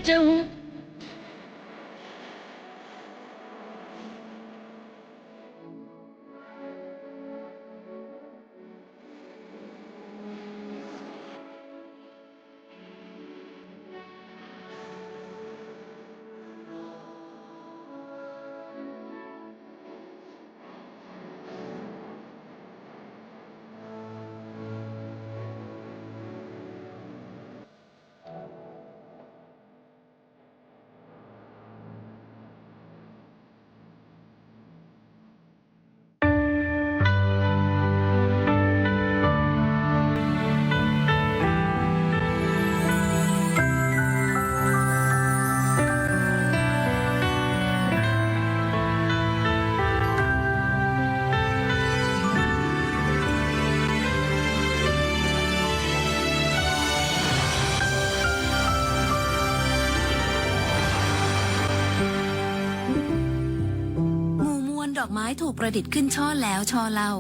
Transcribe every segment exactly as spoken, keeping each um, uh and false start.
เจ้า หมู่มวลดอกไม้ถูกประดิษฐ์ขึ้นช่อแล้วช่อเล่า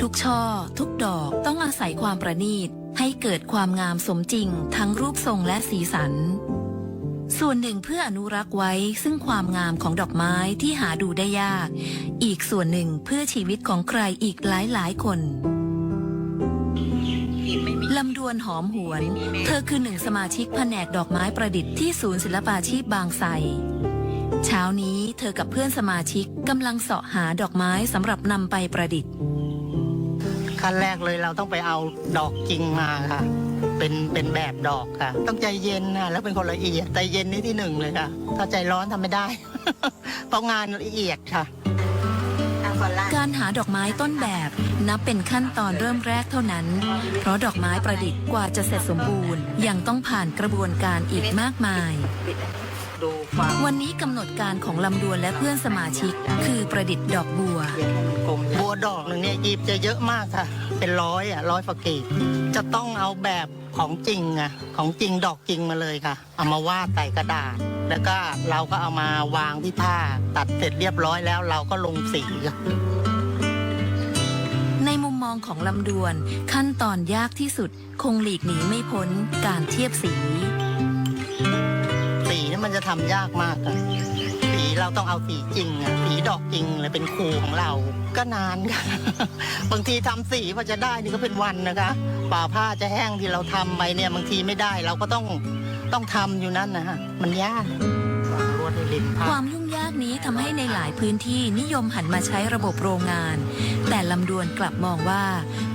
ทุกช่อ ทุกดอกต้องอาศัยความประณีต ให้เกิดความงามสมจริงทั้งรูปทรงและสีสัน ส่วนหนึ่งเพื่ออนุรักษ์ไว้ซึ่งความงามของดอกไม้ที่หาดูได้ยาก อีกส่วนหนึ่งเพื่อชีวิตของใครอีกหลายๆ คน ลำดวนหอมหวน เธอคือหนึ่งสมาชิกแผนกดอกไม้ประดิษฐ์ที่ศูนย์ศิลปาชีพบางไทร เช้านี้เธอกับเพื่อนสมาชิกกำลังเสาะหาดอกไม้สำหรับนำไปประดิษฐ์ ขั้นแรกเลยเราต้องไปเอาดอกจริงมาค่ะ เป็น เป็นแบบดอกค่ะ ต้องใจเย็นนะ แล้วเป็นคนละเอียด ใจเย็นนี่ที่หนึ่งเลยค่ะ ถ้าใจร้อนทำไม่ได้ เพราะงานละเอียดค่ะ การหาดอกไม้ต้นแบบนับเป็นขั้นตอนเริ่มแรกเท่านั้น เพราะดอกไม้ประดิษฐ์กว่าจะเสร็จสมบูรณ์ ยังต้องผ่านกระบวนการอีกมากมาย วันนี้กำหนดการของลำดวนและเพื่อนสมาชิกคือประดิษฐ์ดอกบัว บัวดอกหนึ่งเนี่ยกีบจะเยอะมากค่ะ เป็นร้อยอ่ะ ร้อยฝ่ากีบ จะต้องเอาแบบของจริงอ่ะ ของจริงดอกจริงมาเลยค่ะ เอามาวาดใส่กระดาษ แล้วก็เราก็เอามาวางที่ผ้า ตัดเสร็จเรียบร้อยแล้วเราก็ลงสีค่ะ ในมุมมองของลำดวน ขั้นตอนยากที่สุดคงหลีกหนีไม่พ้นการเทียบสี สีนี่มันจะทำยากมากอะ สีเราต้องเอาสีจริงอะ สีดอกจริงเลยเป็นครูของเรา ก็นานค่ะ บางทีทำสีกว่าจะได้นี่ก็เป็นวันนะคะ กว่าผ้าจะแห้งที่เราทำไปเนี่ย บางทีไม่ได้ เราก็ต้อง ต้องทำอยู่นั่นนะฮะ มันยาก ความยุ่งยากนี้ทำให้ในหลายพื้นที่นิยมหันมาใช้ระบบโรงงาน แต่ลำดวนกลับมองว่า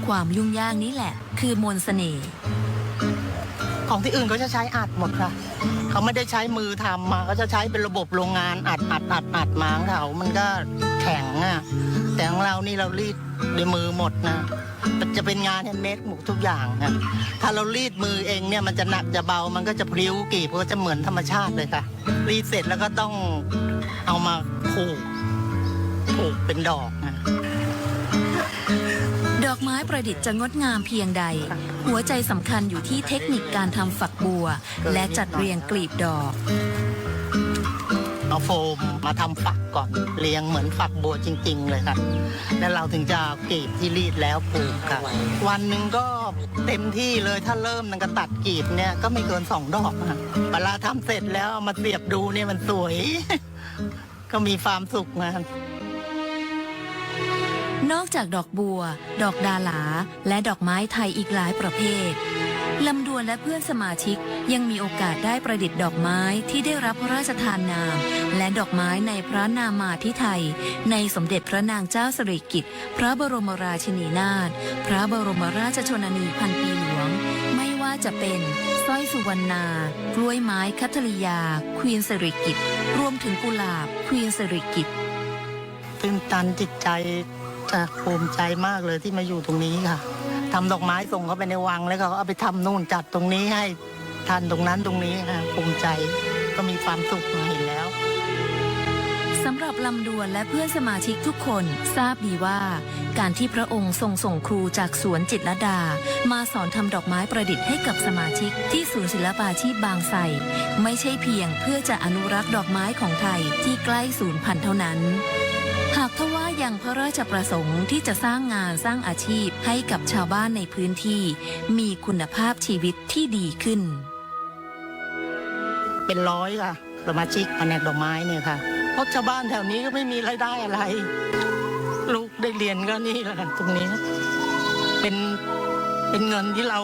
ความยุ่งยากนี้แหละคือมนต์เสน่ห์ ของที่อื่นเขาจะใช้อัดหมดค่ะ เขาไม่ได้ใช้มือทำมา เขาจะใช้เป็นระบบโรงงานอัด อัด อัด อัดมาของเขา มันก็แข็งอะ แต่ของเรานี่เรารีดด้วยมือหมดนะ จะเป็นงานแฮนด์เมดหมดทุกอย่างอะ ถ้าเรารีดมือเองเนี่ยมันจะหนักจะเบา มันก็จะพลิ้ว กีบก็จะเหมือนธรรมชาติเลยค่ะ รีดเสร็จแล้วก็ต้องเอามาผูก ผูกเป็นดอกนะ ดอกไม้ประดิษฐ์จะงดงามเพียงใด หัวใจสำคัญอยู่ที่เทคนิคการทำฝักบัว และจัดเรียงกลีบดอก เอาโฟมมาทำฝักก่อน เรียงเหมือนฝักบัวจริงๆ เลยค่ะ แล้วเราถึงจะเอากลีบที่รีดแล้วผูกค่ะ วันหนึ่งก็เต็มที่เลย ถ้าเริ่มตั้งแต่ตัดกลีบเนี่ยก็ไม่เกินสองดอกนะ เวลาทำเสร็จแล้วเอามาเสียบดูเนี่ยมันสวย ก็มีความสุขนะ นอกจากดอกบัว ดอกดาหลา และดอกไม้ไทยอีกหลายประเภท ลำดวนและเพื่อนสมาชิกยังมีโอกาสได้ประดิษฐ์ดอกไม้ที่ได้รับพระราชทานนาม และดอกไม้ในพระนามาธิไทย ในสมเด็จพระนางเจ้าสิริกิติ์ พระบรมราชินีนาถ พระบรมราชชนนีพันปีหลวง ไม่ว่าจะเป็นสร้อยสุวรรณา กล้วยไม้คัทธริยา ควีนสิริกิติ์ รวมถึงกุหลาบ ควีนสิริกิติ์ ตื้นตันจิตใจ จะภูมิใจมากเลยที่มาอยู่ตรงนี้ค่ะ ทำดอกไม้ส่งเข้าไปในวัง แล้วเขาเอาไปทำนู่น จัดตรงนี้ให้ท่านตรงนั้นตรงนี้ค่ะ ภูมิใจ ก็มีความสุขมาเห็นแล้ว สำหรับลำดวนและเพื่อนสมาชิกทุกคนทราบดีว่า การที่พระองค์ทรงส่งครูจากสวนจิตรลดา มาสอนทำดอกไม้ประดิษฐ์ให้กับสมาชิกที่ศูนย์ศิลปาชีพบางไทร ไม่ใช่เพียงเพื่อจะอนุรักษ์ดอกไม้ของไทยที่ใกล้สูญพันธุ์เท่านั้น หากทว่ายังพระราชประสงค์ที่จะสร้างงานสร้างอาชีพให้กับชาวบ้านในพื้นที่ มีคุณภาพชีวิตที่ดีขึ้น เป็นร้อยค่ะ สมาชิกแผนกดอกไม้เนี่ยค่ะ เพราะชาวบ้านแถวนี้ก็ไม่มีรายได้อะไร ลูกได้เรียนก็นี่แหละค่ะ ตรงนี้ เป็น เป็นเงินที่เรา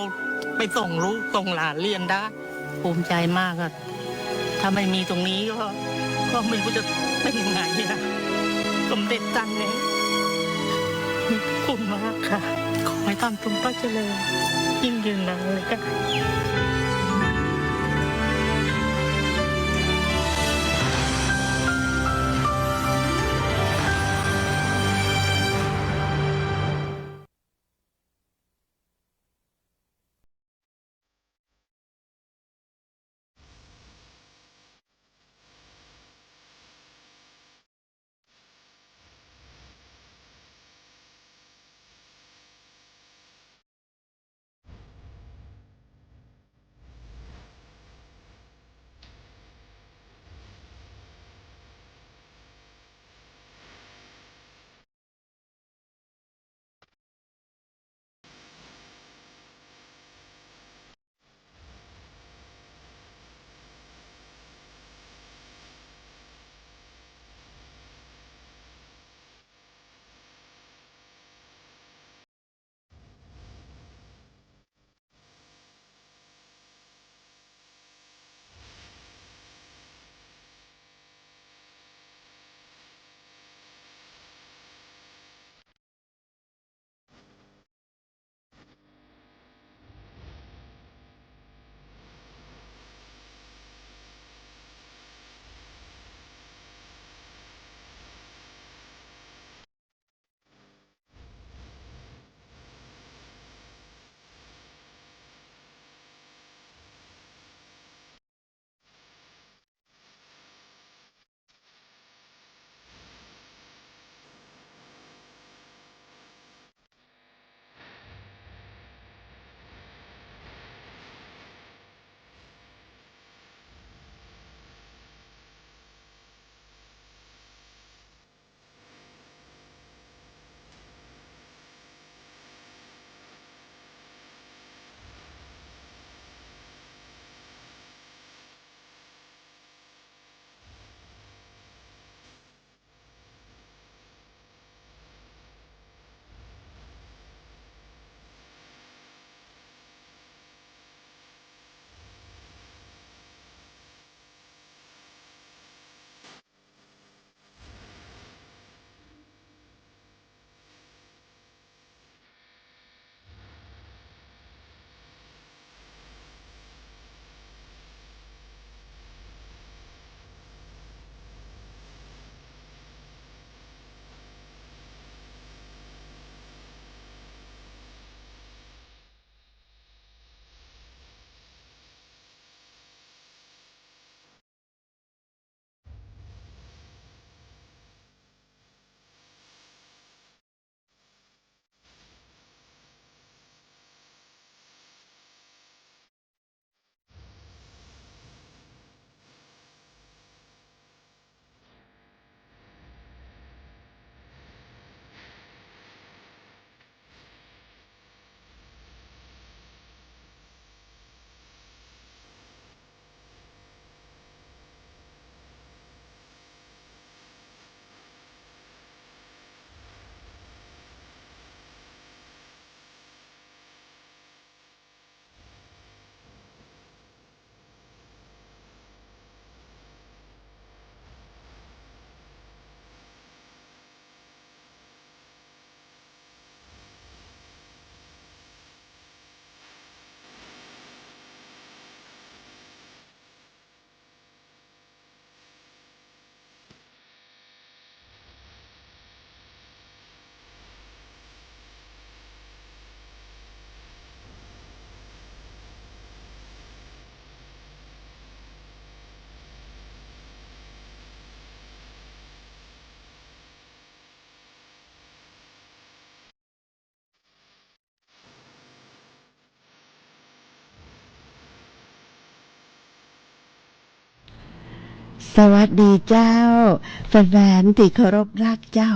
ไปส่งลูกส่งหลานเรียนได้ ภูมิใจมากค่ะ ถ้าไม่มีตรงนี้ก็ ก็ไม่รู้จะเป็นยังไงอะ สมเด็จจันทร์เนี่ย ขอบคุณมากค่ะ ขอให้ท่านทรงพระเจริญ ยิ่งยืนนานเลยค่ะ สวัสดีเจ้า แฟนๆ ตี้เคารพฮักเจ้า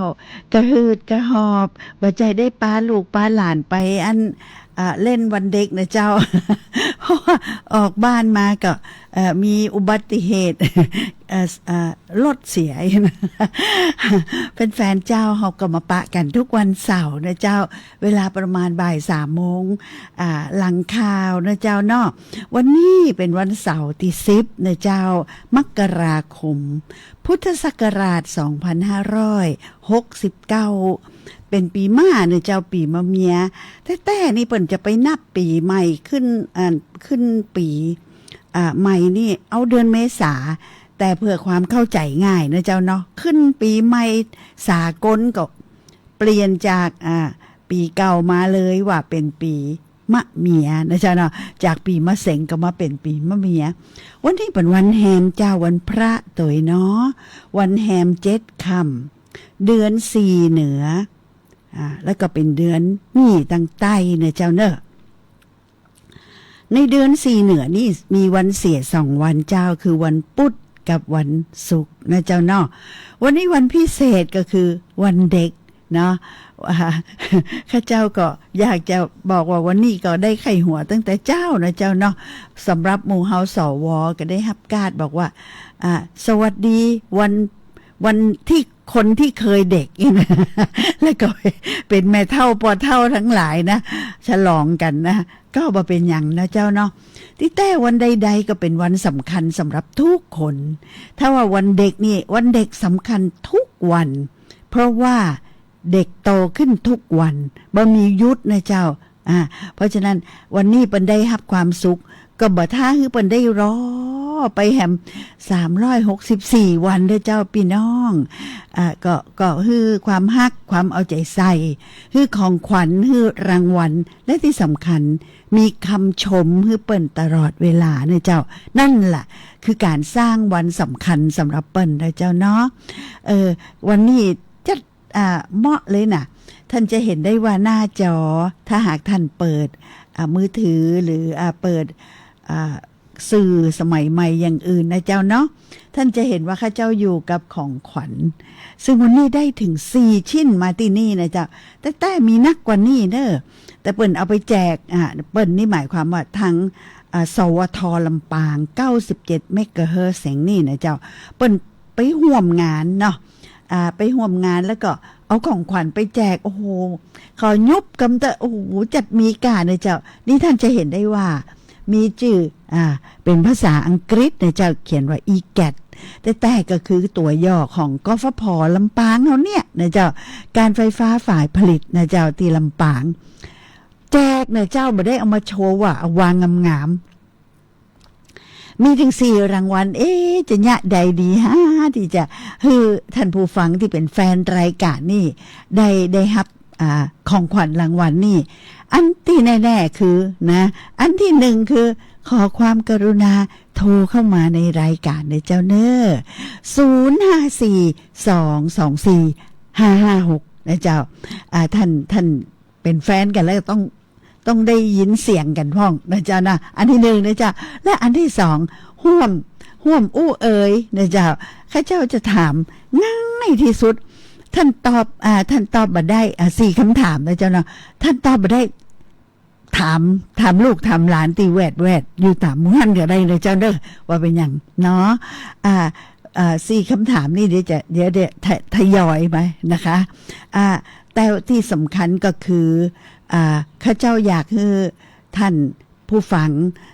กระหืดกระหอบ บ่ใจ้ได้ปาลูกปาหลานไปอัน อ่า เล่นวันเด็กนะเจ้า เพราะว่าออกบ้านมาก็ เอ่อ อ่อ มีอุบัติเหตุ เอ่อ เอ่อ รถเสีย แฟนๆ เจ้า เฮาก็มาปะกั๋นทุกวันเสาร์นะเจ้า เวลาประมาณบ่ายสามโมง อ่า หลังข่าวนะเจ้าเนาะ วันนี้เป๋นวันเสาร์ตี้สิบนะเจ้า มกราคม พุทธศักราชสองพันห้าร้อยหกสิบเก้า เป๋นปี๋ม้านะเจ้า ปี๋มะเมีย แต๊ๆ นี่เปิ้นจะไปนับปี๋ใหม่ขึ้น อ่า ขึ้นปี๋ อ่า ใหม่นี่เอาเดือนเมษา แต่เพื่อความเข้าใจ๋ง่ายนะเจ้าเนาะ ขึ้นปี๋ใหม่สากลก็เปลี่ยนจาก อ่า ปี๋เก่ามาเลยว่าเป๋นปี๋มะเมียนะเจ้าเนาะ จากปี๋มะเสงก็มาเป๋นปี๋มะเมีย วันนี้เป๋นวันแฮมเจ้า วันพระตวยเนาะ วันแฮมเจ็ดค่ำ เดือนสี่เหนือ อ่า แล้วก็เป๋นเดือนหนี้ตังใต้นะเจ้าเนาะ ในเดือนสี่เหนือนี่มีวันเสียสองวันเจ้า คือวันปุธกับวันศุกร์นะเจ้าเนาะ วันนี้วันพิเศษก็คือวันเด็กเนาะ อ่า ข้าเจ้าก็อยากจะบอกว่าวันนี้ก็ได้ใค่หัวตั้งแต่เจ๊านะเจ้าเนาะ สำหรับหมู่เฮา สว ก็ได้ฮับการ์ดบอกว่า อ่า สวัสดีวัน วันตี้คนตี้เกยเด็ก แล้วก็เป๋นแม่เฒ่าป้อเฒ่าตังหลายนะ ฉลองกั๋นนะ ก็บ่เป๋นหยังนะเจ้าเนาะ ตี้แต๊วันใดๆ ก็เป๋นวันสำคัญสำหรับทุกคน ถ้าว่าวันเด็กนี่ วันเด็กสำคัญทุกวัน เพราะว่าเด็กโตขึ้นทุกวัน บ่มีหยุดนะเจ้า อ่า เพราะฉะนั้นวันนี้เปิ้นได้ฮับความสุข ก็บ่ถ้าหื้อเปิ้นได้รอไปแหม สามร้อยหกสิบสี่วันเด้อเจ้าปี้น้อง อ่า ก็ ก็หื้อความฮัก ความเอาใจ๋ใส่ หื้อของขวัญ หื้อรางวัล และตี้สำคัญ มีกำชมหื้อเปิ้นตลอดเวลาเนาะเจ้า นั่นล่ะ คือก๋านสร้างวันสำคัญสำหรับเปิ้นเนาะเจ้าเนาะ เออ วันนี้จัด อ่า เหมาะเลยน่ะ ต้านจะหันได้ว่าหน้าจอ ถ้าหากต้านเปิด อ่า มือถือ หรือ อ่า เปิด อ่า สื่อสมัยใหม่อย่างอื่นนะเจ้าเนาะ ต้านจะหันว่าข้าเจ้าอยู่กับของขวัญ ซึ่งวันนี้ได้เถิงสี่ชิ้นมาตี้นี่นะเจ้า แต่ แต่มีนักกว่านี้เนาะ แต่เปิ้นเอาไปแจก อ่า เปิ้นนี่หมายความว่าทาง อ่า สวท ลำปาง เก้าสิบเจ็ดเมกะเฮิรตซ์แห่งนี้นะเจ้า เปิ้นไปฮ่วมงานเนาะ อ่า ไปฮ่วมงานแล้วก็เอาของขวัญไปแจก โอ้โห ขอยุบกำเต๊อะ โอ้โห จัดมีก้าเนาะเจ้า นี่ต้านจะหันได้ว่า มีจื้อ อ่า เป๋นภาษาอังกฤษเนาะเจ้า เขียนว่า อีแกท แต่ แต่ก็คือตั๋วย่อของ กฟผ ลำปางเฮาเนี่ยเนาะเจ้า การไฟฟ้าฝ่ายผลิตเนาะเจ้า ตี้ลำปาง แจกเนาะเจ้า บ่ได้เอามาโชว์ว่า เอาวางงามๆ มีเถิงสี่รางวัล เอ๊ะ จะเยียะใดดีฮะ ตี้จะหื้อต้านผู้ฟังตี้เป๋นแฟนรายก๋านนี่ ได้ ได้ฮับ อ่า ของขวัญรางวัลนี่ อันตี้แน่ๆ คือนะ อันตี้หนึ่งคือ ขอความกรุณาโทรเข้ามาในรายก๋านเนาะเจ้าเนาะ ศูนย์ห้าสี่ สองสองสี่ ห้าห้าหก นะเจ้า อ่า ต้าน ต้านเป๋นแฟนกั๋นแล้วต้อง ต้องได้ยินเสียงกั๋นพ่องนะเจ้านะ อันตี้หนึ่งนะเจ้า และอันตี้สอง ฮ่วม ฮ่วมอู้เอ่ยนะเจ้า ข้าเจ้าจะถามง่ายตี้สุด ต้านตอบ อ่า ต้านตอบบ่ได้ อ่า สี่กำถามนะเจ้าเนาะ ต้านตอบบ่ได้ ถาม ถามลูกถามหลานตี้แวดๆ อยู่ต๋ามหมู่หั้นก็ได้นะเจ้าเนาะ ว่าเป๋นหยังเนาะ อ่า อ่า สี่กำถามนี่เดี๋ยวจะ เดี๋ยว เดี๋ยว ทะ ทยอยไปนะคะ อ่า แต่ตี้สำคัญก็คือ อ่า ข้าเจ้าอยากหื้อต้านผู้ฟัง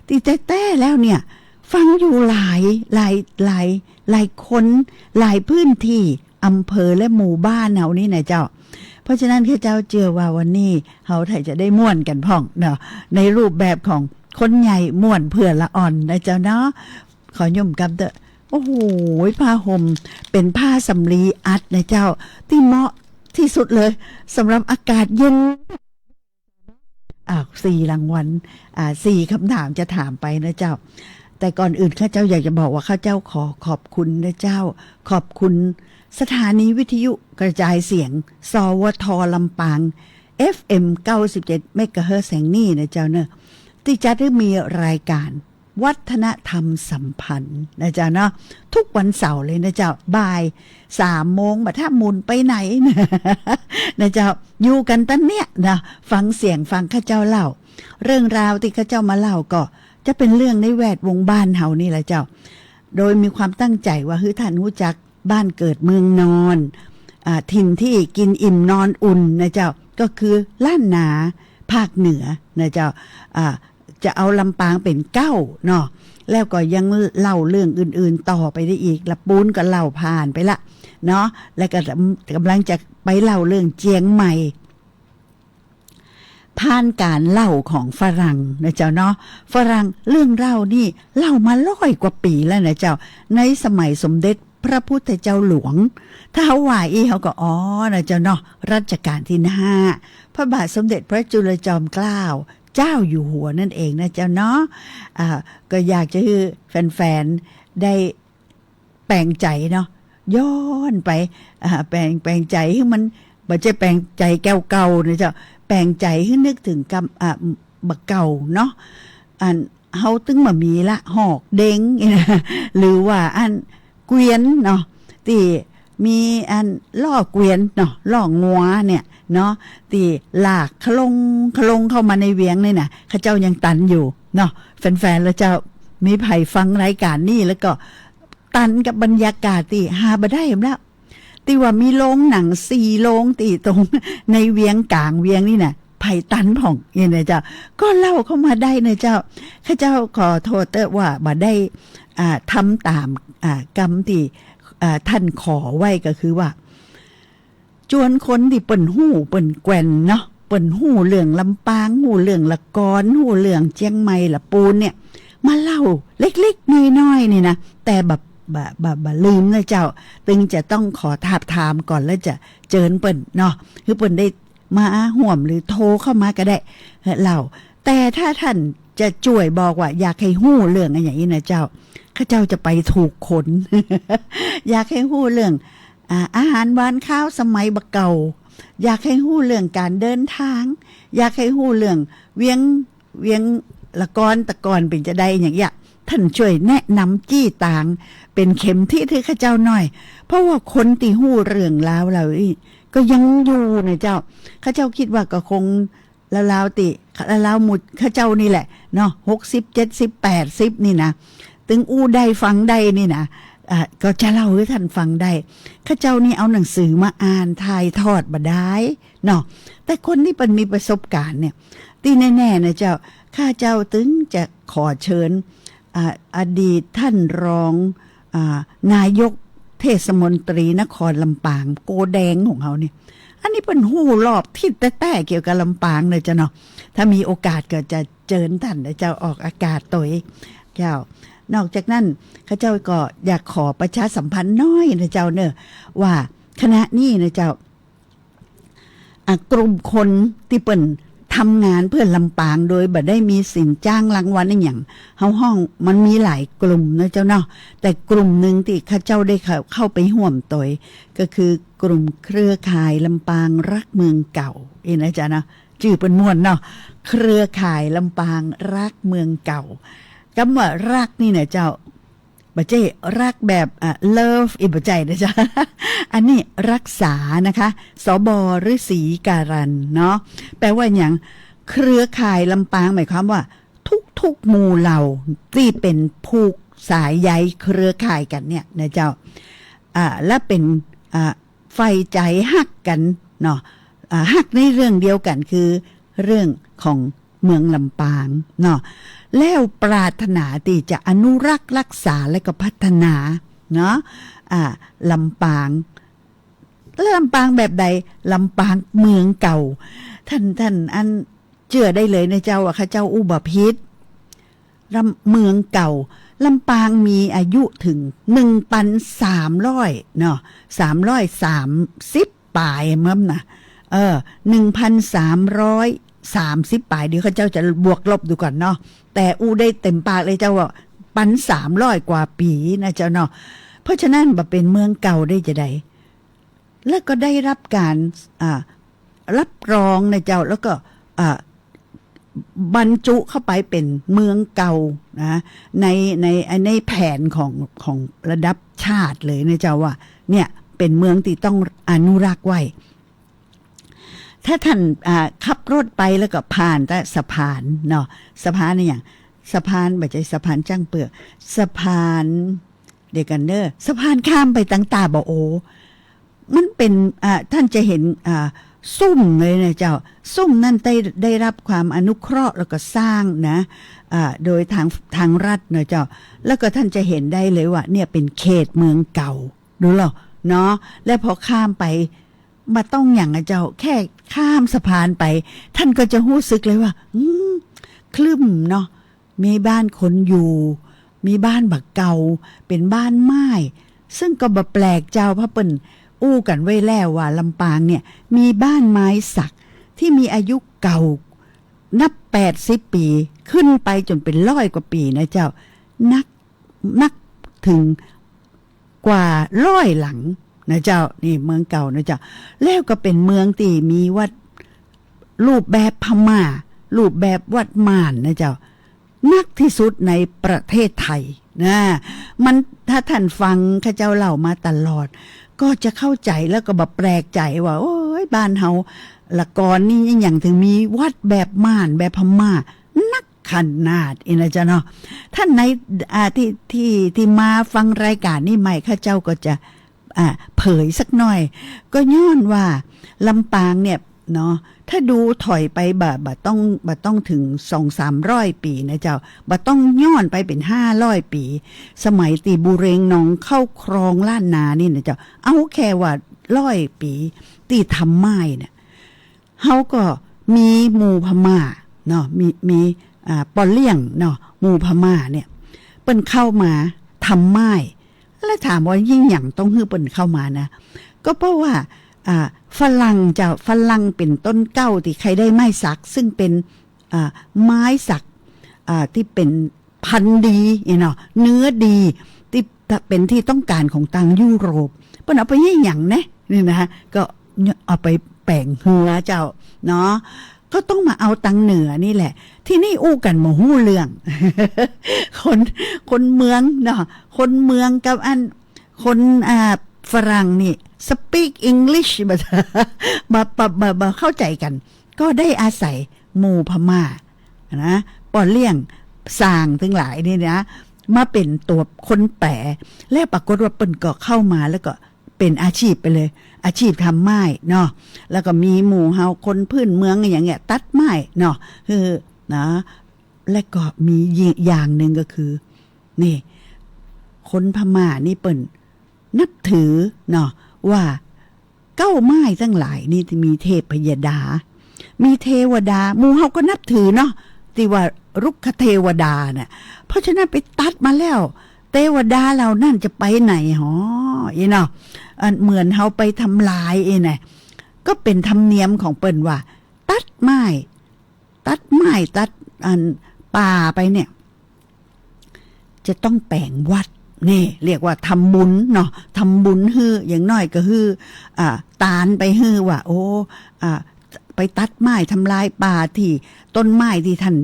ตี้แต๊ๆ แล้วเนี่ย ฟังอยู่หลาย หลาย หลาย หลายคน หลายพื้นตี้ อำเภอและหมู่บ้านเฮานี่นะเจ้า เพราะฉะนั้นข้าเจ้าเจื้อว่าวันนี้เฮาไถ่จะได้ม่วนกั๋นพ่องเนาะ ในรูปแบบของคนใหญ่ม่วนเพื่อละอ่อนนะเจ้าเนาะ ขอยุ้มกำเต๊อะ โอ้โห ผ้าห่มเป๋นผ้าสำลีอัดนะเจ้า ตี้เหมาะตี้สุดเลย สำหรับอากาศเย็น อ่า สี่รางวัล อ่า สี่กำถามจะถามไปนะเจ้า แต่ก่อนอื่นข้าเจ้าอยากจะบอกว่าข้าเจ้าขอขอบคุณนะเจ้า ขอบคุณสถานีวิทยุกระจายเสียง สวท ลำปาง เอฟเอ็ม เก้าสิบเจ็ดเมกะเฮิรตซ์แห่งนี้นะเจ้าเนาะ ตี้จัดหื้อมีรายก๋าน วัฒนธรรมสัมพันธ์นะเจ้าเนาะ ทุกวันเสาร์เลยนะเจ้า บ่ายสามโมง บ่าถ้าหมุนไปไหน นะเจ้า อยู่กั๋นตังเนี่ยนะ ฟังเสียง ฟังข้าเจ้าเล่า เรื่องราวตี้ข้าเจ้ามาเล่าก็ จะเป๋นเรื่องในแวดวงบ้านเฮานี่แหละเจ้า โดยมีความตั้งใจ๋ว่าหื้อต้านฮู้จักบ้านเกิดเมืองนอน อ่า ถิ่นตี้กิ๋นอิ่มนอนอุ่นนะเจ้า ก็คือล้านนาภาคเหนือนะเจ้า อ่า จะเอาลำปางเป๋นเก๊าเนาะ แล้วก็ยังเล่าเรื่องอื่นๆ ต่อไปได้อีก ละปูนก็เล่าผ่านไปละเนาะ แล้วก็ก๋ำลังจะไปเล่าเรื่องเจียงใหม่ ผ่านก๋านเล่าของฝรั่งนะเจ้าเนาะ ฝรั่งเรื่องเล่านี่เล่ามาร้อยกว่าปี๋แล้วนะเจ้า ในสมัยสมเด็จพระพุทธเจ้าหลวง ถ้าเฮาว่าอี้เฮาก็ อ๋อ นะเจ้าเนาะ รัชกาลตี้ห้า พระบาทสมเด็จพระจุลจอมเกล้าเจ้าอยู่หัวนั่นเองนะเจ้าเนาะ อ่า ก็อยากจะหื้อแฟนๆ ได้ แปลงใจ๋เนาะ ย้อนไป อ่า แปลง แปลงใจ๋หื้อมัน บ่ใจ้แปลงใจ๋แก่วเก่านะเจ้า แปลงใจ๋หื้อนึกเถิงกำ อ่า บ่าเก่าเนาะ อันเฮาตึงบ่มีละ หอกเด็ง หรือว่าอันเกวียนเนาะ ตี้มีอันล้อเกวียนเนาะ ล้องัวเนี่ยเนาะ ตี้ลากคะลงคะลงเข้ามาในเวียงนี่นะ เข้าเจ้ายังตันอยู่เนาะ แฟนๆ แล้วเจ้า มีใผฟังรายก๋านนี้แล้วก็ ตันกับบรรยากาศตี้หาบ่ได้แล้ว ตี้ว่ามีโรงหนังสี่โรงตี้ตรงในเวียงก๋างเวียงนี่นะ ใผตันพ่องเนี่ยนะเจ้า ก็เล่าเข้ามาได้นะเจ้า ข้าเจ้าขอโต้ษเต๊อะว่าบ่ได้ อ่า ทำต๋าม อ่า กำตี้ อ่า ต้านขอไว้ก็คือว่า จวนคนตี้เปิ้นฮู้เปิ้นแกว่นเนาะ เปิ้นฮู้เรื่องลำปาง ฮู้เรื่องละกอน ฮู้เรื่องเจียงใหม่ละปูนเนี่ย มาเล่าเล็กๆ น้อยๆ นี่นะ แต่บ่ บ่ บ่ บ่ลืมนะเจ้า ตึงจะต้องขอทาบทามก่อนแล้วจะเจิญเปิ้นเนาะ หื้อเปิ้นได้มาฮ่วมหรือโทรเข้ามาก็ได้ เล่า แต่ถ้าต้านจะจ้วยบอกว่าอยากหื้อฮู้เรื่องอะหยังอี้นะเจ้า ข้าเจ้าจะไปถูกคน อยากหื้อฮู้เรื่อง อ่า อาหารหวานคาวสมัยบ่าเก่า อยากหื้อฮู้เรื่องก๋านเดินตาง อยากหื้อฮู้เรื่องเวียง เวียงละกอนตะก่อนเป๋นจาใดอะหยังอี้ ต้านจ้วยแนะนำจี้ตางเป๋นเข็มทิศหื้อข้าเจ้าหน่อย เพราะว่าคนตี้ฮู้เรื่องราวเหล่าอี้ก็ยังอยู่นะเจ้า ข้าเจ้ากึ๊ดว่าก็คง ลาวๆ ตี้ ลาวๆ หมู่ข้าเจ้านี่แหละเนาะ หกสิบ เจ็ดสิบ แปดสิบ นี่นะ ตึงอู้ได้ฟังได้นี่นะ อ่า ก็จะเล่าหื้อต้านฟังได้ ข้าเจ้านี่เอาหนังสือมาอ่านถ่ายทอดบ่ดายเนาะ แต่คนตี้เปิ้นมีประสบก๋ารณ์เนี่ย ตี้แน่ๆ นะเจ้า ข้าเจ้าตึงจะขอเจิญ อ่า อดีตต้านรอง อ่า นายกเทศมนตรีนครลำปาง โกแดงของเฮาเนี่ย อันนี้เปิ้นฮู้รอบทิศแต๊ๆ เกี่ยวกับลำปางเลยเจ้าเนาะ ถ้ามีโอกาสก็จะเจิญต้านนะเจ้า ออกอากาศตวยเจ้า นอกจากนั้น ข้าเจ้าก็อยากขอประชาสัมพันธ์น้อยนะเจ้าเนาะ ว่าขณะนี้นะเจ้า อ่ะ กลุ่มคนตี้เปิ้นทำงานเพื่อลำปางโดยบ่ได้มีสินจ้างรางวัลอะหยัง เฮาฮ้องมันมีหลายกลุ่มนะเจ้าเนาะ แต่กลุ่มหนึ่งตี้ข้าเจ้าได้เข้า เข้าไปฮ่วมตวย ก็คือกลุ่มเครือข่ายลำปางรักเมืองเก่า เอ๊ะนะเจ้าเนาะ จื้อเปิ้นม่วนเนาะ เครือข่ายลำปางรักเมืองเก่า กำว่ารักนี่นะเจ้า บ่ใจ้รักแบบ อ่ะ เลิฟ อี้บ่ใจ้นะเจ้า อันนี้รักษานะคะ สบ ฤๅษีการันเนาะ แปลว่าหยัง เครือข่ายลำปางหมายความว่าทุกๆ หมู่เหล่าตี้เป๋นผูกสายใยเครือข่ายกั๋นเนี่ยนะเจ้า อ่า และเป๋น อ่า ใฝ่ใจ๋ฮักกั๋นเนาะ อ่า ฮักในเรื่องเดียวกั๋นคือเรื่องของเมืองลำปางเนาะ แล้วปรารถนาตี้จะอนุรักษ์รักษาและก็พัฒนาเนาะ อ่า ลำปาง แล้วลำปางแบบใด ลำปางเมืองเก่า ต้าน ต้านอันเจื้อได้เลยนะเจ้า ว่าข้าเจ้าอู้บ่ผิด ลำ เมืองเก่า ลำปางมีอายุเถิง หนึ่งปันสามร้อย เนาะ สามร้อยสามสิบป๋ายเมื่อนะ เออ หนึ่งปันสามร้อยสามสิบป๋าย เดี๋ยวข้าเจ้าจะบวกลบดูก่อนเนาะ แต่อู้ได้เต็มปากเลยเจ้าว่า ปันสามร้อยกว่าปี๋นะเจ้าเนาะ เพราะฉะนั้นบ่เป๋นเมืองเก่าได้จาใด แล้วก็ได้รับก๋าน อ่า รับรองนะเจ้า แล้วก็ อ่า บรรจุเข้าไปเป๋นเมืองเก่านะ ใน ใน ในแผนของ ของระดับชาติเลยนะเจ้าว่า เนี่ย เป๋นเมืองตี้ต้องอนุรักษ์ไว้ ถ้าต้าน อ่า ขับรถไปแล้วก็ผ่านแต่สะพานเนาะ สะพานนี่หยัง สะพาน บ่ใจ้สะพานจ๊างเปือก สะพาน เดี๋ยวกั๋นเน่อ สะพานข้ามไปตังตาบ่าโอ มันเป๋น อ่า ต้านจะหัน อ่า สุมเลยนะเจ้า สุมนั้นได้ ได้ฮับความอนุเคราะห์แล้วก็สร้างนะ อ่า โดยตาง ตางรัฐนะเจ้า แล้วก็ต้านจะหันได้เลยว่าเนี่ยเป๋นเขตเมืองเก่า ดูลอเนาะ และพอข้ามไป บ่ต้องหยังอะเจ้า แค่ข้ามสะพานไป ต้านก็จะฮู้สึกเลยว่า อืม ครึ้มเนาะ มีบ้านคนอยู่ มีบ้านบ่าเก่า เป๋นบ้านไม้ ซึ่งก็บ่แปลกเจ้า เพราะเปิ้นอู้กั๋นไว้แล้วว่าลำปางเนี่ยมีบ้านไม้สักตี้มีอายุเก่านับแปดสิบปี๋ ขึ้นไปจ๋นเป๋นร้อยกว่าปี๋นะเจ้า นัก นักเถิงกว่าร้อยหลังนะเจ้า นี่เมืองเก่านะเจ้า แล้วก็เป๋นเมืองตี้มีวัดรูปแบบพม่า รูปแบบวัดม่านนะเจ้า นักตี้สุดในประเทศไทยนะ มัน ถ้าต้านฟังข้าเจ้าเล่ามาตลอด ก็จะเข้าใจ๋แล้วก็บ่แปลกใจ๋ว่า โอ๊ย บ้านเฮาละก่อนนี่ยังเถิงมีวัดแบบม่าน แบบพม่า นักขนาดอี้นะเจ้าเนาะ ต้านใน อ่า ตี้ ตี้ ตี้มาฟังรายก๋านนี้ใหม่ ข้าเจ้าก็จะ อ่า เผยสักหน่อย ก็ย้อนว่าลำปางเนี่ยเนาะ ถ้าดูถอยไปบ่ บ่ต้อง บ่ต้องเถิงสองสามร้อยปี๋นะเจ้า บ่ต้องย้อนไปเป๋นห้าร้อยปี๋ สมัยตี้บุเรงนองเข้าครองล้านนานี่นะเจ้า เอาแค่ว่าร้อยปี๋ตี้ทำม่ายเนี่ย เฮาก็มีหมู่พม่าเนาะ มี มี อ่า ป้อเลี้ยงเนาะ หมู่พม่าเนี่ย เปิ้นเข้ามาทำม่าย แล้วถามว่าเยียะหยังต้องหื้อเปิ้นเข้ามานะ ก็เพราะว่า อ่า ฝรั่งเจ้า ฝรั่งเป๋นต้นเก๊าตี้ใค่ได้ไม้สัก ซึ่งเป๋น อ่า ไม้สัก อ่า ตี้เป๋น พันธุ์ดีอี้เนาะ เนื้อดี ตี้เป๋นตี้ต้องก๋านของตางยุโรป เปิ้นเอาไปเยียะหยังแนะ นี่นะฮะ ก็เอาไปแป๋งเฮือเจ้าเนาะ ก็ต้องมาเอาตางเหนือนี่แหละ ตี้นี่อู้กั๋นบ่ฮู้เรื่อง คน คนเมืองเนาะ คนเมืองกับอัน คน อ่า ฝรั่งนี่ speak English บ่ บ่ บ่ บ่ บ่เข้าใจ๋กั๋น ก็ได้อาศัยหมู่พม่านะ ป้อเลี้ยง ส่างตึงหลายนี่นะ มาเป๋นตั๋วคนแป๋ แล้วปรากฏว่าเปิ้นก็เข้ามาแล้วก็เป๋นอาชีพไปเลย อาชีพทำม่ายเนาะ แล้วก็มีหมู่เฮาคนพื้นเมืองอะหยังเนี่ย ตัดม่ายเนาะ คือ นะ และก็มีอย่างนึ่งก็คือ นี่ คนพม่านี่เปิ้นนับถือเนาะ ว่าเก๊าม่ายตังหลายนี่มีเทพยดา มีเทวดา หมู่เฮาก็นับถือเนาะ ตี้ว่ารุกขเทวดาน่ะ เพราะฉะนั้นไปตัดมาแล้ว เทวดาเหล่านั้นจะไปไหนหอ อี้เนาะ อันเหมือนเฮาไปทำลายอี้นะ ก็เป๋นธรรมเนียมของเปิ้นว่า ตัดม่าย ตัดม่าย ตัดอันป่าไปเนี่ย จะต้องแป๋งวัด นี่เรียกว่าทำบุญเนาะ ทำบุญหื้อ อย่างน้อยก็หื้อ อ่า ตานไปหื้อว่า โอ้ อ่า ไปตัดม่ายทำลายป่าตี้ต้นม่ายตี้ต้าน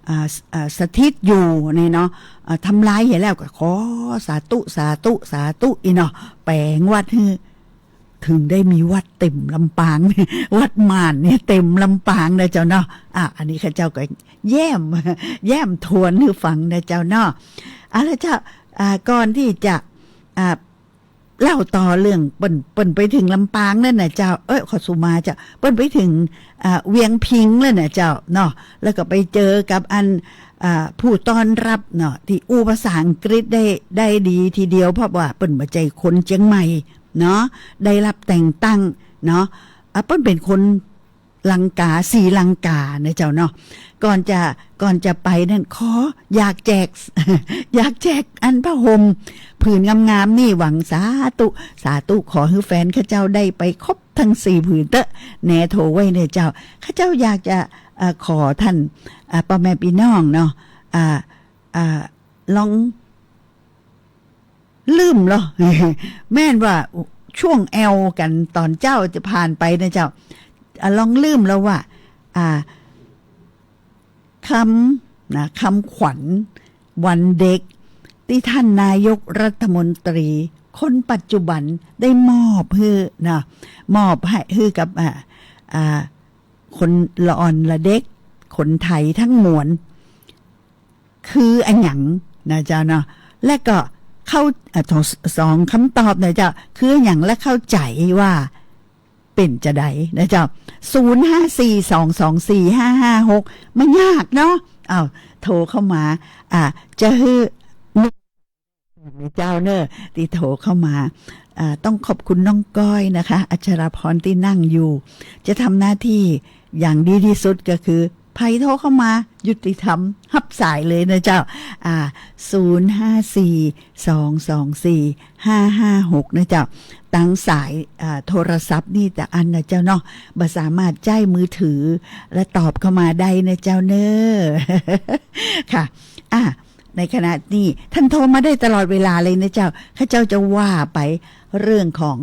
อ่า อ่า สถิตอยู่นี่เนาะ อ่า ทำลายเหียแล้วก็ขอสาธุ สาธุ สาธุ อี้เนาะ แป๋งวัดหื้อ เถิงได้มีวัดเต็มลำปาง วัดม่านนี่เต็มลำปางนะเจ้าเนาะ อ่ะ อันนี้ข้าเจ้าก็แย้ม แย้มทวนหื้อฟังนะเจ้าเนาะ เอาละเจ้า อ่า ก่อนตี้จะ อ่า เล่าต่อเรื่องเปิ้น เปิ้นไปเถิงลำปางแล้วนะเจ้า เอ้ย ขอสุมาเจ้า เปิ้นไปเถิง อ่า เวียงพิงค์แล้วนะเจ้าเนาะ แล้วก็ไปเจอกับอัน อ่า ผู้ต้อนรับเนาะ ตี้อู้ภาษาอังกฤษได้ ได้ดีทีเดียว เพราะว่าเปิ้นบ่ใจ้คนเจียงใหม่ เนาะ ได้ฮับแต่งตั้งเนาะ อ่ะ เปิ้นเป๋นคนลังกา ศรีลังกานะเจ้าเนาะ ก่อนจะ ก่อนจะไปนั้น ขออยากแจก อยากแจกอันผ้าห่มผืนงามๆ นี่ หวังสาธุ สาธุ ขอหื้อแฟนข้าเจ้าได้ไปครบตึงสี่ผืนเต๊อะ แหนโถไว้เน่อเจ้า ข้าเจ้าอยากจะ เอ่อ ขอต้าน อ่า ป้อแม่ปี้น้องเนาะ อ่า อ่า ลอง ลืมลอ แม่นว่าช่วงแอ่วกั๋นต๋อนเจ๊าจะผ่านไปนะเจ้า อ่ะ ลองลืมลอว่า อ่า กำ นะ กำขวัญวันเด็ก ตี้ต้านนายกรัฐมนตรีคนปัจจุบันได้มอบหื้อนะ มอบหื้อ หื้อกับ อ่า อ่า คนละอ่อนละเด็ก คนไทยตังมวล คืออะหยังนะเจ้าเนาะ และก็เข้า อ่ะ สอง สองกำตอบนะเจ้า คืออะหยังและเข้าใจ๋ว่าเป๋นจาใดนะเจ้า ศูนย์ห้าสี่สองสองสี่ห้าห้าหก บ่ยากเนาะ อ้าว โทรเข้ามา อ่ะ จะหื้อ เจ้าเน่อ ตี้โทรเข้ามา อ่า ต้องขอบคุณน้องก้อยนะคะ อัชราพรตี้นั่งอยู่ จะทำหน้าที่อย่างดีตี้สุดก็คือ ใผโทรเข้ามายุติธรรม ฮับสายเลยนะเจ้า อ่า ศูนย์ห้าสี่สองสองสี่ห้าห้าหก นะเจ้า ตังสาย อ่า โทรศัพท์นี่ตะอั้นนะเจ้าเนาะ บ่สามารถใจ๊มือถือและตอบเข้ามาได้นะเจ้าเน่อ ค่ะ อ่า ในขณะนี้ต้านโทรมาได้ตลอดเวลาเลยนะเจ้า ข้าเจ้าจะว่าไปเรื่องของ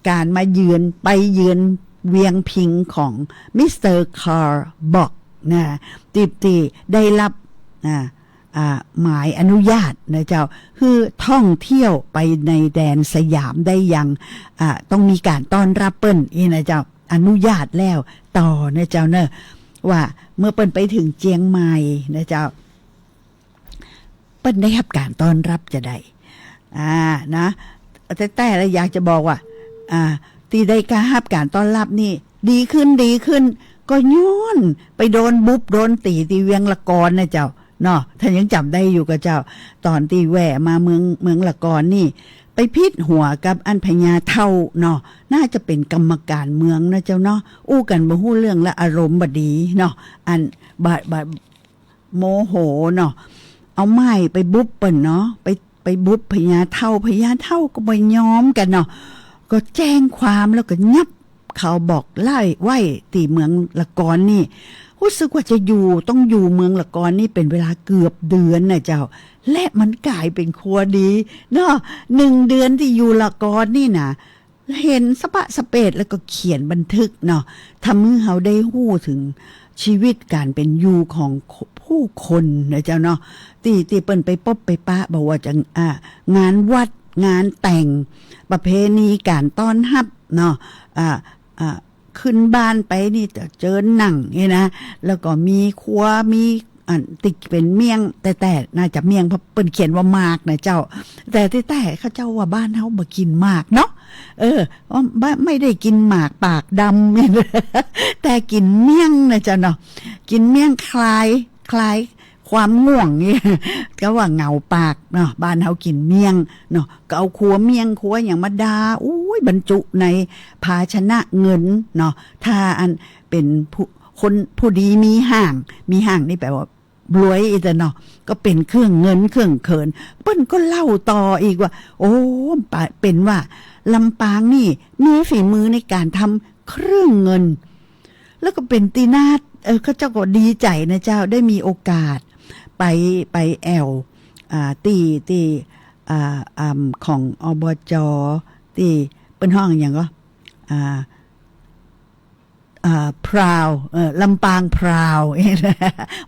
ก๋านมาเยือน ไปเยือนเวียงพิงของมิสเตอร์คาร์ล บล็อกนะ ตี้ ตี้ได้ฮับ อ่า อ่า หมายอนุญาตนะเจ้า หื้อท่องเที่ยวไปในแดนสยามได้อย่าง อ่า ต้องมีก๋านต้อนฮับเปิ้นอี้นะเจ้า อนุญาตแล้วต่อนะเจ้าเน่อ ว่าเมื่อเปิ้นไปเถิงเจียงใหม่นะเจ้า เปิ้นได้ฮับก๋านต้อนฮับจาใด อ่า นะ แต๊ๆ แล้วอยากจะบอกว่า อ่า ตี้ได้ก๋าฮับก๋านต้อนฮับนี่ ดีขึ้น ดีขึ้น ก็ย้อนไปโดนบุบโดนตี๋ตี้เวียงละกอนนะเจ้า เนาะ ต้านยังจ๋ำได้อยู่ก่อเจ้า ต๋อนตี้แว่มาเมือง เมืองละกอนนี่ ไปผิดหัวกับอันพญาเฒ่าเนาะ น่าจะเป๋นกรรมก๋านเมืองนะเจ้าเนาะ อู้กั๋นบ่ฮู้เรื่องและอารมณ์บ่ดีเนาะ อัน บาด บาด โมโหเนาะ เอาไม้ไปบุบเปิ้นเนาะ ไป ไปบุบพญาเฒ่า พญาเฒ่าก็บ่ยอมกั๋นเนาะ ก็แจ้งความแล้วก็ยับคาร์ล บล็อกไล่ไว้ตี้เมืองละกอนนี่ ฮู้สึกว่าจะอยู่ ต้องอยู่เมืองละกอนนี่เป๋นเวลาเกือบเดือนนะเจ้า และมันก๋ายเป๋นครัวดีเนาะ หนึ่งเดือนตี้อยู่ละกอนนี่นะ หันสะปะสะเปดแล้วก็เขียนบันทึกเนาะ ทำหื้อเฮาได้ฮู้เถิงชีวิตก๋านเป๋นอยู่ของผู้คนนะเจ้าเนาะ ตี้ ตี้เปิ้นไปปบไปปะ บ่ว่าจะ อ่า งานวัด งานแต่ง ประเพณีก๋านต้อนฮับเนาะ อ่า อ่า ขึ้นบ้านไปนี่จะเจิญนั่งนี่นะ แล้วก็มีครัว มี อันตี้เป๋นเมี่ยง แต๊ๆ น่าจะเมี่ยง เพราะเปิ้นเขียนว่าหมากนะเจ้า แต่แต๊ๆ ข้าเจ้าว่าบ้านเฮาบ่กิ๋นหมากเนาะ เออ บ่ ไม่ได้กิ๋นหมากปากดำ แต่กิ๋นเมี่ยงนะเจ้าเนาะ กิ๋นเมี่ยงคลาย คลายความง่วงนี่ ก็ว่าเหงาปากเนาะ บ้านเฮากิ๋นเมี่ยงเนาะ ก็เอาครัวเมี่ยงครัวหยังมาดา อุ้ย บรรจุในภาชนะเงินเนาะ ถ้าอันเป๋นผู้ คนผู้ดีมีห้าง มีห้างนี่แปลว่า รวยอี้แต๊เนาะ ก็เป๋นเครื่องเงินเครื่องเขิน เปิ้นก็เล่าต่ออีกว่า โอ้ ปะ เป๋นว่าลำปางนี่มีฝีมือในก๋านทำเครื่องเงิน แล้วก็เป๋นตี้น่า เออ ข้าเจ้าก็ดีใจ๋นะเจ้า ได้มีโอกาสไป ไปแอ่ว อ่า ตี้ ตี้ อ่า อ่า ของ อบจ. ตี้เปิ้นฮ้องอะหยังก็ อ่า อ่า พราว เอ่อ ลำปางพราว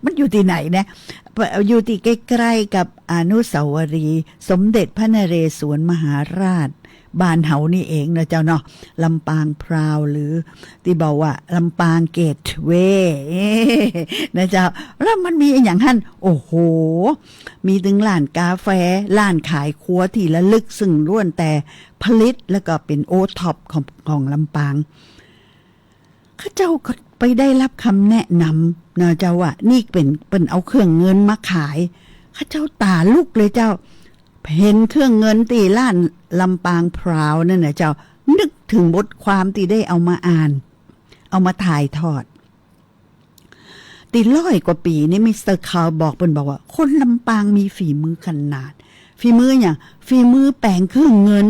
มันอยู่ตี้ไหนเนี่ย อยู่ตี้ใก้ๆ กับอนุสาวรีย์สมเด็จพระนเรศวรมหาราช บ้านเฮานี่เองนะเจ้าเนาะ ลำปางพราว หรือตี้บอกว่าลำปางเกตเวย์ นะเจ้า แล้วมันมีอะหยังหั้น โอ้โห มีตึงร้านกาแฟ ร้านขายครัวตี้ระลึก ซึ่งล้วนแต่ผลิตแล้วก็เป๋นโอท็อปของ ของลำปาง ข้าเจ้าก็ไปได้ฮับกำแนะนำนะเจ้า ว่านี่เป๋น เปิ้นเอาเครื่องเงินมาขาย ข้าเจ้าต๋าลุกเลยเจ้า หันเครื่องเงินตี้ร้านลำปางพราวนั่นนะเจ้า นึกเถิงบทความตี้ได้เอามาอ่าน เอามาถ่ายทอด ตี้ร้อยกว่าปี๋นี่ มิสเตอร์คาร์ลบอก เปิ้นบอกว่าคนลำปางมีฝีมือขนาด ฝีมือหยัง ฝีมือแป๋งเครื่องเงิน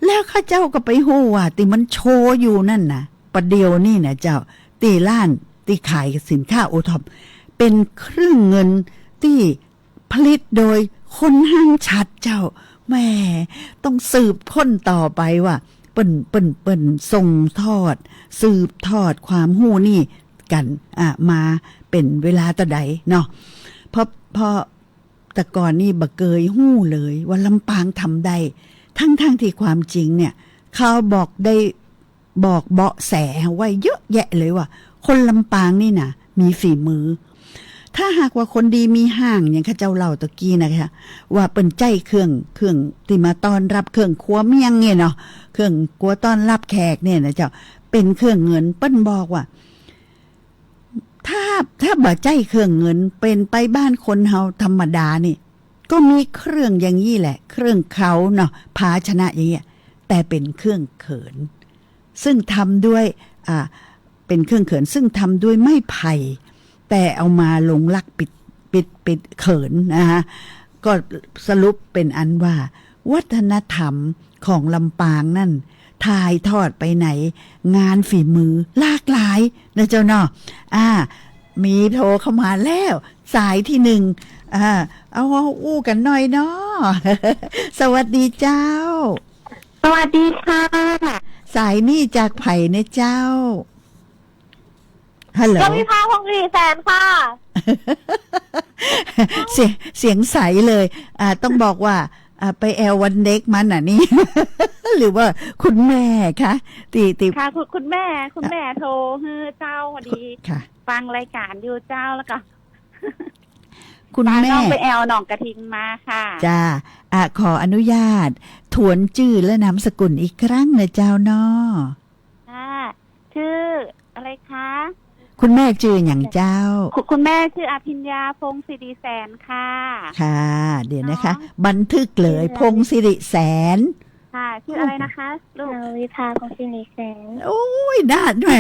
แล้วข้าเจ้าก็ไปฮู้ว่าตี้มันโชว์อยู่นั่นนะ ประเดี๋ยวนี้นะเจ้า ตี้ร้านตี้ขายสินค้าโอท็อป เป๋นเครื่องเงินตี้ผลิตโดยคนฮ่างฉัตรเจ้า แหม ต้องสืบค้นต่อไปว่า เปิ้น เปิ้น เปิ้นส่งทอด สืบทอดความฮู้นี่กั๋น อ่ะ มาเป๋นเวลาเต้าใดเนาะ เพราะ เพราะแต่ก่อนนี่บ่เกยฮู้เลยว่าลำปางทำได้ ทั้งๆ ตี้ความจริงเนี่ย คาร์ล บอกได้ บอกเบาะแสไว้เยอะแยะเลยว่า คนลำปางนี่นะ มีฝีมือ ถ้าหากว่าคนดีมีฮ้าง อย่างข้าเจ้าเล่าตะกี้นะคะ ว่าเปิ้นใจ๊เครื่อง เครื่องตี้มาต้อนรับ เครื่องครัวเมียงเนี่ยเนาะ เครื่องครัวต้อนรับแขกเนี่ยนะเจ้า เป๋นเครื่องเงิน เปิ้นบอกว่า ถ้า ถ้าบ่ใจ๊เครื่องเงิน เป๋นไปบ้านคนเฮาธรรมดานี่ ก็มีเครื่องอย่างนี้แหละ เครื่องเคารพเนาะ ภาชนะอย่างเงี้ย แต่เป๋นเครื่องเขิน ซึ่งทำด้วย อ่า เป๋นเครื่องเขิน ซึ่งทำด้วยไม้ไผ่ แต่เอามาลงลักปิด ปิด ปิดเขินนะคะ ก็สรุปเป๋นอันว่า วัฒนธรรมของลำปางนั่น ถ่ายทอดไปในงานฝีมือหลากหลายนะเจ้าเนาะ อ่า มีโทรเข้ามาแล้ว สายที่หนึ่ง อ่า เอา เอาอู้กั๋นหน่อยเนาะ สวัสดีเจ้า สวัสดีค่ะ สายนี่จากใผเน่อเจ้า ฮัลโหล กวิภา พงศิริแสนค่ะ เสียง เสียงใสเลย อ่า ต้องบอกว่า อ่า ไปแอววันเด็กมาน่ะนี่ หรือว่าคุณแม่คะ ตี้ ตี้ ค่ะ คุณ คุณแม่ คุณแม่โทรหื้อเจ้า พอดี ค่ะ ฟังรายการอยู่เจ้า แล้วก็ คุณแม่ พาน้องไปแอวหนองกระทิงมาค่ะ จ้า อ่ะ ขออนุญาต ทวนจื้อและนามสกุลอีกครั้งเน่อเจ้าเนาะ ค่ะ ชื่ออะไรคะ คุณแม่จื้อหยังเจ้า คุณ คุณแม่ชื่ออภิญญา พงศิริแสนค่ะ ค่ะ เดี๋ยวนะคะ เนาะ บันทึกเลย ชื่ออะไร พงศิริแสน ค่ะ ชื่ออะไรนะคะ ลูก นางวิภา พงศิริแสน โอ้ย น่า แหม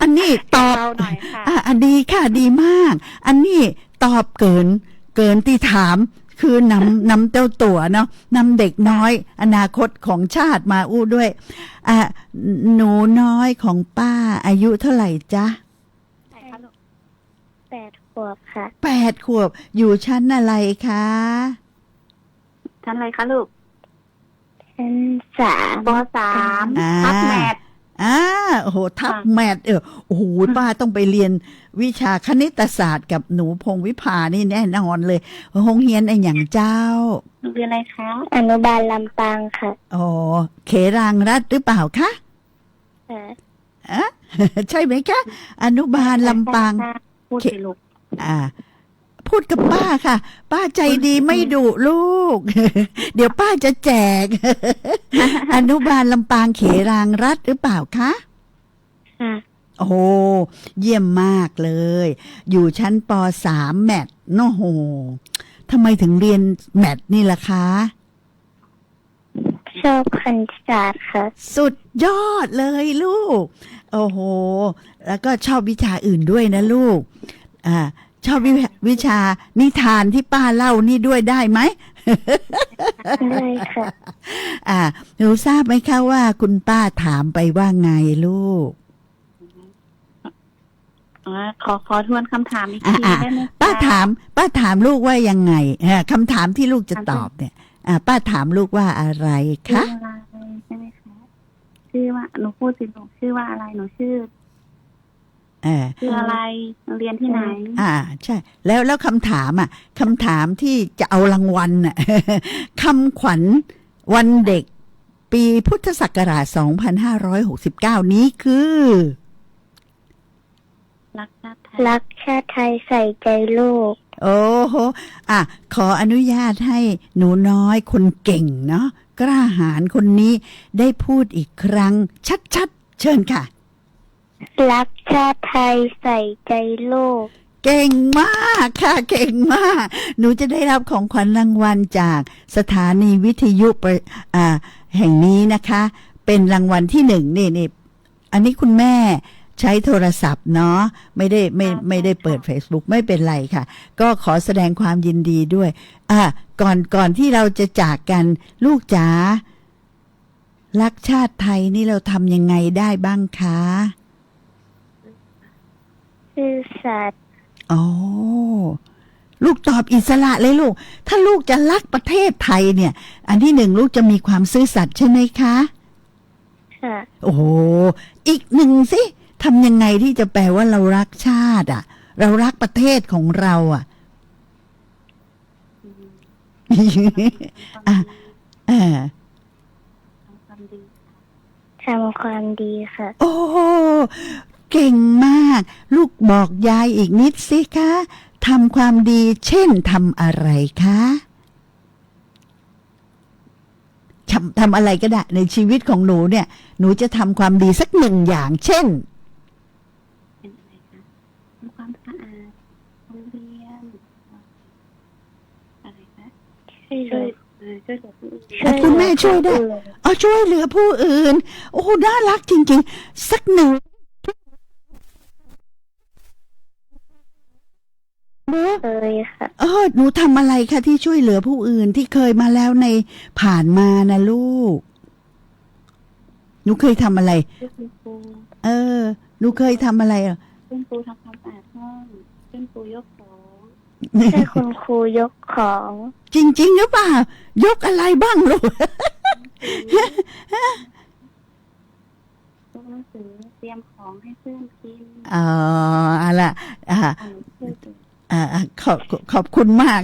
อันนี้ตอบ เบาหน่อยค่ะ อ่ะ อ่ะ ดีค่ะ ดีมาก อันนี้ตอบเกิน เกินตี้ถาม คือนำ นำเจ้าตั๋วเนาะ นำเด็กน้อย อนาคตของชาติมาอู้ด้วย อ่ะ หนูน้อยของป้าอายุเท่าไหร่จ๊ะ เท่าไหร่คะลูก แปดขวบค่ะ แปดขวบ อยู่ชั้นอะไรคะ ชั้นอะไรคะลูก ชั้นสาม ป.สาม อ่า ทับแมท อ่า โอ้โห ทับแมท เออ โอ้โห ป้าต้องไปเรียนวิชาคณิตศาสตร์กับหนูพงวิภานี่แน่นอนเลย โฮงเฮียนอะหยังเจ้า โรงเรียนอะไรคะ อนุบาลลำปางค่ะ อ๋อ เขรางรัฐหรือเปล่าคะ ค่ะ อะ ใช่ไหมคะ อนุบาลลำปาง ใช่ค่ะ พูดสิลูก อ่า พูดกับป้าค่ะ ป้าใจดีไม่ดุลูก เดี๋ยวป้าจะแจก อนุบาลลำปางเขรางรัฐหรือเปล่าคะ ค่ะ โอ้โห เยี่ยมมากเลย อยู่ชั้น ป.สาม แมท โอ้โห ทำไมถึงเรียนแมทนี่ล่ะคะ ชอบคณิตศาสตร์ค่ะ สุดยอดเลยลูก โอ้โห แล้วก็ชอบวิชาอื่นด้วยนะลูก อ่า ชอบวิ วิชานิทานที่ป้าเล่านี่ด้วยได้ไหม ได้ค่ะ อ่า หนูทราบไหมคะว่าคุณป้าถามไปว่าไงลูก อ๋อ ขอ ขอทวนคำถามอีกที อ่ะ ได้ไหมคะ ป้าถาม ป้าถามลูกว่ายังไง เอ่อ คำถามที่ลูกจะตอบเนี่ย อ่ะ ป้าถามลูกว่าอะไรคะ ชื่ออะไรใช่ไหมคะ ชื่อว่า หนูพูดสิลูก ชื่อว่าอะไร หนูชื่อ เอ่อ ชื่ออะไร เรียนที่ไหน อ่า ใช่ แล้ว แล้วคำถามอ่ะ คำถามที่จะเอารางวัลน่ะ คำขวัญวันเด็ก ปีพุทธศักราช สองพันห้าร้อยหกสิบเก้า นี้คือ รักชาติไทย รักชาติไทยใส่ใจโลก โอ้โห อ่ะ ขออนุญาตให้หนูน้อยคนเก่งเนาะ กล้าหาญคนนี้ได้พูดอีกครั้ง ชัดๆ เชิญค่ะ รักชาติไทยใส่ใจโลก เก่งมากค่ะ เก่งมาก หนูจะได้รับของขวัญรางวัลจากสถานีวิทยุประ อ่า แห่งนี้นะคะ เป็นรางวัลที่หนึ่ง นี่ นี่ อันนี้คุณแม่ใช้โทรศัพท์เนาะ ไม่ได้ ไม่ ค่ะ ไม่ได้เปิด ใช่ค่ะ เฟซบุ๊ก ไม่เป็นไรค่ะ ก็ขอแสดงความยินดีด้วย อ่ะ ก่อน ก่อนที่เราจะจากกัน ลูกจ๋า รักชาติไทยนี่เราทำยังไงได้บ้างคะ ซื่อสัตย์ อ๋อ ลูกตอบอิสระเลยลูก ถ้าลูกจะรักประเทศไทยเนี่ย อันที่หนึ่งลูกจะมีความซื่อสัตย์ใช่ไหมคะ ค่ะ โอ้โห อีกหนึ่งสิ ทำยังไงที่จะแปลว่าเรารักชาติอะ เรารักประเทศของเราอะ อ่ะ เออ ทำความดีค่ะ โอ้โห เก่งมาก ลูกบอกยายอีกนิดสิคะ ท ทำความดี เช่นทำอะไรคะ ทำ ทำอะไรก็ได้ ในชีวิตของหนูเนี่ย หนูจะทำความดีสักหนึ่งอย่าง เช่น เป็นอะไรคะ ทำความสะอาดโรงเรียน อะไรคะ ช่วยเหลือ ช่วย เอ่อ ช่วยเหลือผู้อื่น อ๋อ คุณแม่ช่วยได้ ช่วยเหลือผู้อื่น อ๋อ ช่วยเหลือผู้อื่น โอ้โห น่ารักจริงๆ สักหนึ่ง หนู เคยค่ะ เออ หนูทำอะไรคะที่ช่วยเหลือผู้อื่นที่เคยมาแล้วในผ่านมานะลูก หนูเคยทำอะไร ช่วยคุณครู เออ หนูเคยทำอะไรอ่ะ ช่วยคุณครูทำความสะอาดห้อง ช่วยคุณครูยกของ ช่วยคุณครูยกของ จริงๆ หรือเปล่า ยกอะไรบ้างลูก ยกหนังสือ เตรียมของให้เพื่อนกิน อ๋อ เอาล่ะ อ่า ขนมเพื่อนกิน อ่า อ่า ขอบ ขอบคุณมาก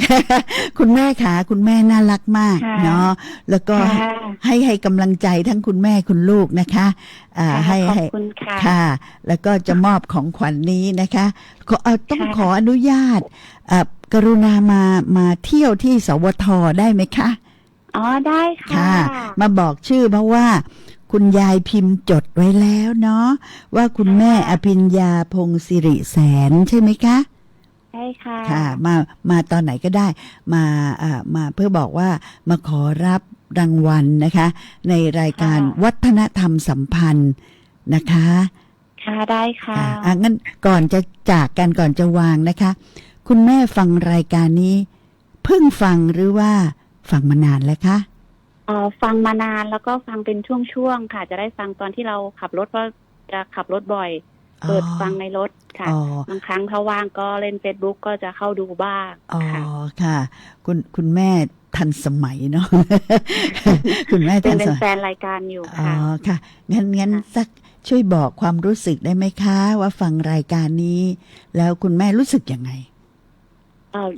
คุณแม่คะ คุณแม่น่ารักมาก ค่ะ เนาะ แล้วก็ ค่ะ ให้ ให้กำลังใจทั้งคุณแม่คุณลูกนะคะ อ่า ค่ะ ให้ ขอบ ให้ คุณค่ะ ค่ะ แล้วก็จะมอบของขวัญนี้นะคะ ขอ เอ่อ ต้อง ค่ะ ขออนุญาต เอ่อ กรุณามา มาเที่ยวที่ สวท ได้ไหมคะ อ๋อ ได้ค่ะ ค่ะ มาบอกชื่อ เพราะว่าคุณยายพิมพ์จดไว้แล้วเนาะ ว่าคุณแม่ ค่ะ อภิญญา พงศิริแสน ใช่ไหมคะ ใช่ค่ะ ค่ะ มา มาตอนไหนก็ได้ มา เอ่อ มาเพื่อบอกว่ามาขอรับรางวัลนะคะ ในรายการ ค่ะ วัฒนธรรมสัมพันธ์นะคะ ค่ะ ได้ค่ะ ค่ะ อ่ะ งั้นก่อนจะจากกัน ก่อนจะวางนะคะ คุณแม่ฟังรายการนี้ เพิ่งฟังหรือว่าฟังมานานแล้วคะ เอ่อ ฟังมานานแล้วก็ฟังเป็นช่วงๆ ค่ะ จะได้ฟังตอนที่เราขับรถ เพราะจะขับรถบ่อย อ๋อ เปิดฟังในรถค่ะ อ๋อ บางครั้งถ้าว่างก็เล่นเฟซบุ๊ก ก็จะเข้าดูบ้าง อ๋อ ค่ะ ค่ะ คุณ คุณแม่ทันสมัยเนาะ คุณแม่ทันสมัย เป็น เป็นแฟนรายการอยู่ค่ะ อ๋อ ค่ะ งั้น งั้น ค่ะ สัก ช่วยบอกความรู้สึกได้ไหมคะ ว่าฟังรายการนี้แล้วคุณแม่รู้สึกยังไง เอ่อ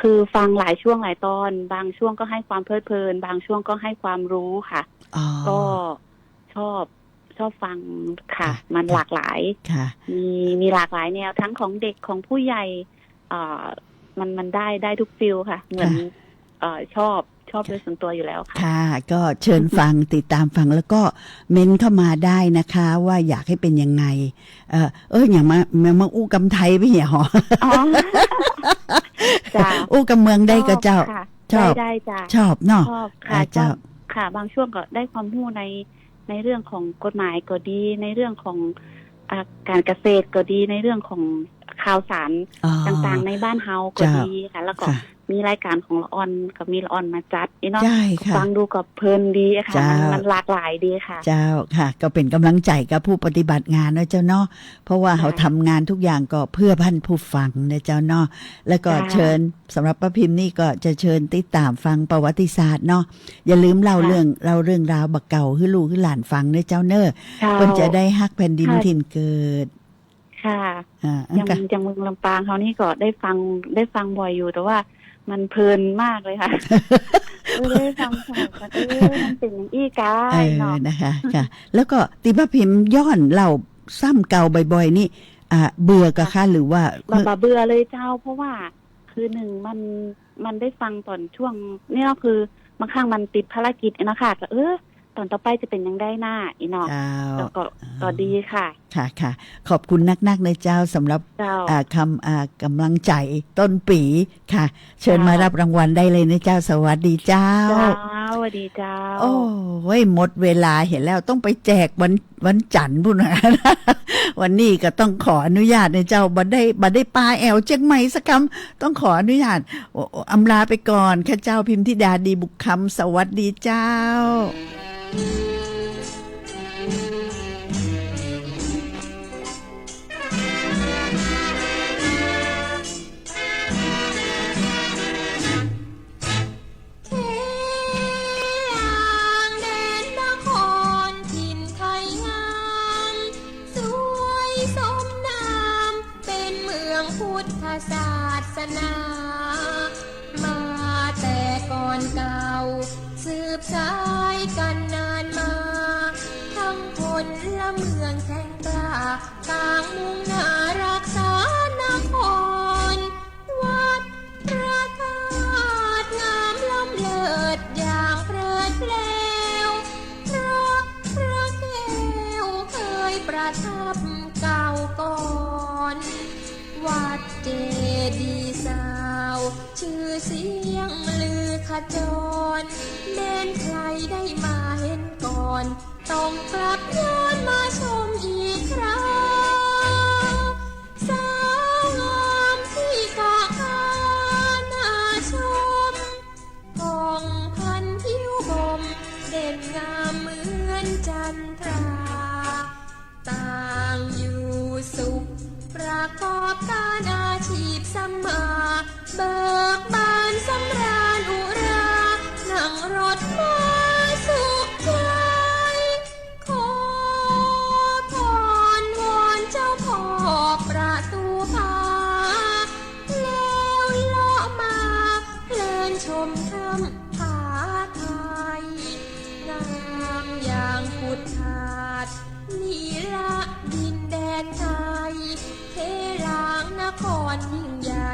คือฟังหลายช่วงหลายตอน บางช่วงก็ให้ความเพลิดเพลิน บางช่วงก็ให้ความรู้ค่ะ อ๋อ ก็ชอบ ชอบฟังค่ะ ค่ะ มัน ค่ะ หลากหลาย ค่ะ มี มีหลากหลายแนว ทั้งของเด็ก ของผู้ใหญ่ เอ่อ มัน มันได้ ได้ทุกฟีลค่ะ เหมือน ค่ะ เอ่อ ชอบ ชอบ ค่ะ โดยส่วนตัวอยู่แล้วค่ะ ค่ะ ก็เชิญฟัง ติดตามฟัง แล้วก็เม้นเข้ามาได้นะคะ ว่าอยากให้เป็นยังไง เอ่อ เออ อย่างมา มา มาอู้กำไทยไปเหียหอ อ๋อ จ้ะ อู้กำเมืองได้ก่อเจ้า ชอบค่ะ ชอบ ได้ ได้จ้ะ ชอบเนาะ ชอบค่ะ อ่า เจ้า ชอบค่ะ บางช่วงก็ได้ความรู้ใน ในเรื่องของกฎหมายก็ดี ในเรื่องของ อ่า การเกษตรก็ดี ในเรื่องของข่าวสาร อ๋อ ต่างๆ ในบ้านเฮาก็ เจ้า ดีค่ะ แล้วก็ ค่ะ มีรายการของละอ่อน ก็มีละอ่อนมาจัดนี่เนาะ ใช่ค่ะ ฟังดูก็เพลินดีค่ะ เจ้า มัน มันหลากหลายดีค่ะ เจ้าค่ะ ก็เป็นกำลังใจกับผู้ปฏิบัติงานนะเจ้าเนาะ เพราะว่า ค่ะ เฮาทำงานทุกอย่างก็เพื่อท่านผู้ฟังนะเจ้าเนาะ แล้วก็ ค่ะ เชิญ สำหรับป้าพิมพ์นี่ก็จะเชิญติดตามฟังประวัติศาสตร์เนาะ อย่าลืมเล่า ค่ะ เรื่อง เล่าเรื่องราวบ่าเก่าหื้อลูกหื้อหลานฟังเน่อเจ้าเน่อ เจ้า เปิ้นจะได้ฮักแผ่นดิน ค่ะ ถิ่นเกิด ค่ะ อ่า อย่าง อันกะ อย่างเมืองลำปางเฮานี่ก็ได้ฟัง ได้ฟังบ่อยอยู่ แต่ว่ามันเพลินมากเลยค่ะ เออ ได้ฟังสมัยก่อน เออ มันเป็นอย่างอี้กา เออ เนาะ นะคะ ค่ะ แล้วก็ตี้ป้าพิมพ์ย้อนเล่าซ้ำเก่าบ่อยๆ นี่ อ่า เบื่อก่ะคะ ค่ะ หรือว่า บ่ บ่เบื่อเลยเจ้า เพราะว่า คือหนึ่งมัน มันได้ฟังตอนช่วง นี่ก็คือบางครั้งมันติดภารกิจอะนะคะ ก็ เออ ตอนต่อไปจะเป็นอย่างใดน้า อี้เนาะ เจ้า แล้วก็ อ่า ก็ดีค่ะ ค่ะ ค่ะ ขอบคุณนักๆ นะเจ้า สำหรับ เจ้า อ่า คำ อ่า กำลังใจต้นปีค่ะ เชิญ เจ้า มารับรางวัลได้เลยนะเจ้า สวัสดีเจ้า เจ้า สวัสดีเจ้า โอ้ย หมดเวลาเหียแล้ว ต้องไปแจกวัน วันจันทร์พู้นนะ วันนี้ก็ต้องขออนุญาตนะเจ้า บ่ได้ บ่ได้ปาแอ่วเจียงใหม่สักกำ ต้องขออนุญาต โอ้ โอ้ อำลาไปก่อน ข้าเจ้าพิมธิดา ดีบุกคำ สวัสดีเจ้า เขลางแดนนครถิ่นไทยงาม สวยสมนามเป็นเมืองพุทธศาสนา มาแต่ก่อนเก่า สืบสายกันนานมา ทั้งพลเมืองแข็งกล้า ต่างมุ่งหน้ารักษานคร ประทับเก่าก่อน วัดเจดีย์ซาว ชื่อเสียงลือขจร แม้นใครได้มาเห็นก่อน ต้องกลับย้อนมาชมอีกครา สาวงามที่กะกาน่าชม ผ่องพรรณผิวบ่ม เด่นงามเหมือนจันทรา ต่างอยู่สุข ประกอบการอาชีพสำมา เบิกบานสำราญอุรา นั่งรถมาสุขใจ ขอพรวอนเจ้าพ่อประตูผา แล้วเลาะมาเพลินชมถ้ำผาไทย งามอย่างผุดผาด ลีลาดินแดนไทย เขลางนครยิ่งใหญ่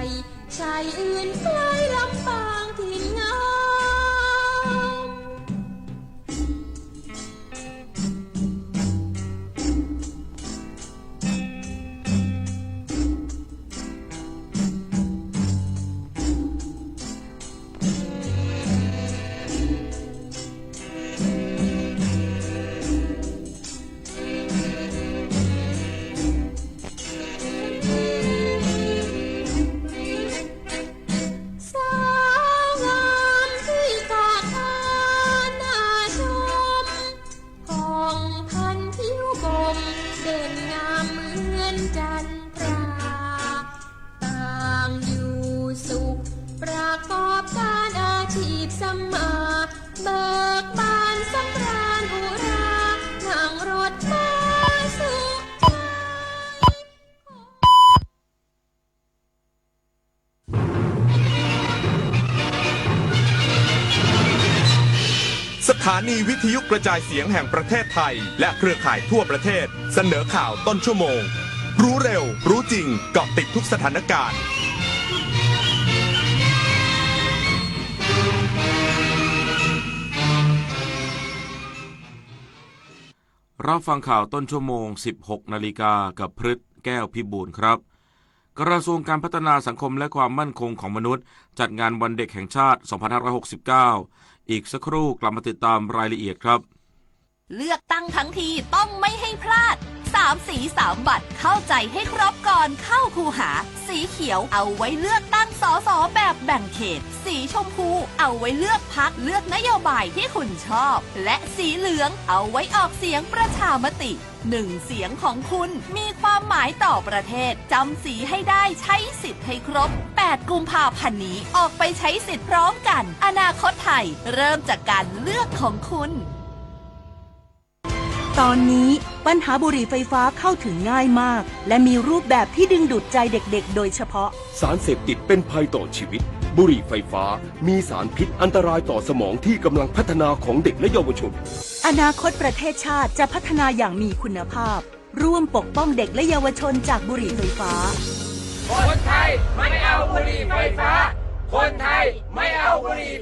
ใช่อื่นไกลลำปางถิ่นงาม สาวงามที่กะกาน่าชม ผ่องพรรณผิวบ่ม เด่นงามเหมือนจันทรา ต่างอยู่สุข ประกอบการอาชีพสำมา เบิกบานสำราญอุรา นั่งรถมาสุขใจ สถานีวิทยุกระจายเสียงแห่งประเทศไทย และเครือข่ายทั่วประเทศ เสนอข่าวต้นชั่วโมง รู้เร็ว รู้จริง เกาะติดทุกสถานการณ์ รับฟังข่าวต้นชั่วโมง สิบหกนาฬิกา กับพฤทธิ์ แก้วพิบูลย์ครับ กระทรวงการพัฒนาสังคมและความมั่นคงของมนุษย์ จัดงานวันเด็กแห่งชาติ สองพันห้าร้อยหกสิบเก้า อีกสักครู่กลับมาติดตามรายละเอียดครับ เลือกตั้งทั้งทีต้องไม่ให้พลาด สามสีสามบัตร เข้าใจให้ครบก่อนเข้าคูหา สีเขียวเอาไว้เลือกตั้ง สส แบบแบ่งเขต สีชมพูเอาไว้เลือกพรรค เลือกนโยบายที่คุณชอบ และสีเหลืองเอาไว้ออกเสียงประชามติ หนึ่งเสียงของคุณมีความหมายต่อประเทศ จำสีให้ได้ ใช้สิทธิ์ให้ครบ แปดกุมภาพันธ์นี้ ออกไปใช้สิทธิ์พร้อมกัน อนาคตไทยเริ่มจากการเลือกของคุณ ตอนนี้ปัญหาบุหรี่ไฟฟ้าเข้าถึงง่ายมาก และมีรูปแบบที่ดึงดูดใจเด็กๆ โดยเฉพาะ สารเสพติดเป็นภัยต่อชีวิต บุหรี่ไฟฟ้ามีสารพิษอันตรายต่อสมองที่กำลังพัฒนาของเด็กและเยาวชน อนาคตประเทศชาติจะพัฒนาอย่างมีคุณภาพ ร่วมปกป้องเด็กและเยาวชนจากบุหรี่ไฟฟ้า คนไทยไม่เอาบุหรี่ไฟฟ้า คนไทยไม่เอาบุหรี่